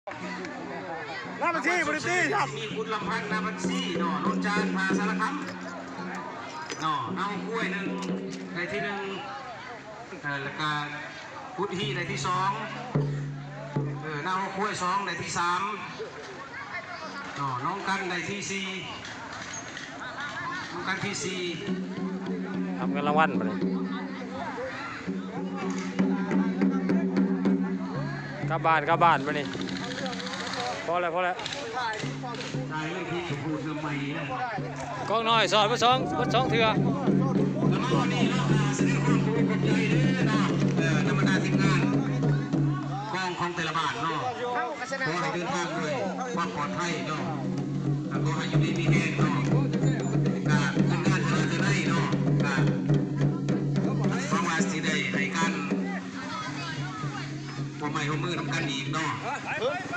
ໜ້າບັນຊີບໍ່ໄດ້ຕີຄັບ ມີຄຸນລຳພັນ ນາບັນຊີເນາະ ໂນນຈານ ມະຫາສາລະຄາມເນາະ ນາຫົວຄວາຍໜຶ່ງ ໄດ້ທີໜຶ່ງ ເອີ ແລ້ວກະ ພຸດຮີໄດ້ທີສອງ ເອີ ນາຫົວຄວາຍສອງໄດ້ທີສາມເນາະ ນ້ອງກັນໄດ້ທີສີ່ ນ້ອງກັນທີສີ່ ຮັບເງິນລາງວັນບາດນີ້ ກັບບ້ານ ກັບບ້ານບາດນີ້ ພໍແລ້ວ ພໍແລ້ວ ກອງນ້ອຍສອດເບິດສອງ ເບິດສອງເທື່ອ ແລ້ວມາວັນນີ້ເນາະ ກະສະແດງຄວາມຂອບອົກຂອບໃຈເດີເນາະ ເອີ ນຳບັນດາທີມງານກອງຂອງແຕ່ລະບ້ານເນາະ ຂໍໃຫ້ເດີນທາງດ້ວຍຄວາມປອດໄພເນາະ ແລະ ຂໍໃຫ້ຢູ່ດີມີແຮງເນາະ ກະເປັນງານເທື່ອໃດເນາະ ກະຫວັງວ່າຊິໄດ້ໃຫ້ການຮ່ວມໄມ້ຮ່ວມມືນຳກັນອີກເນາະ.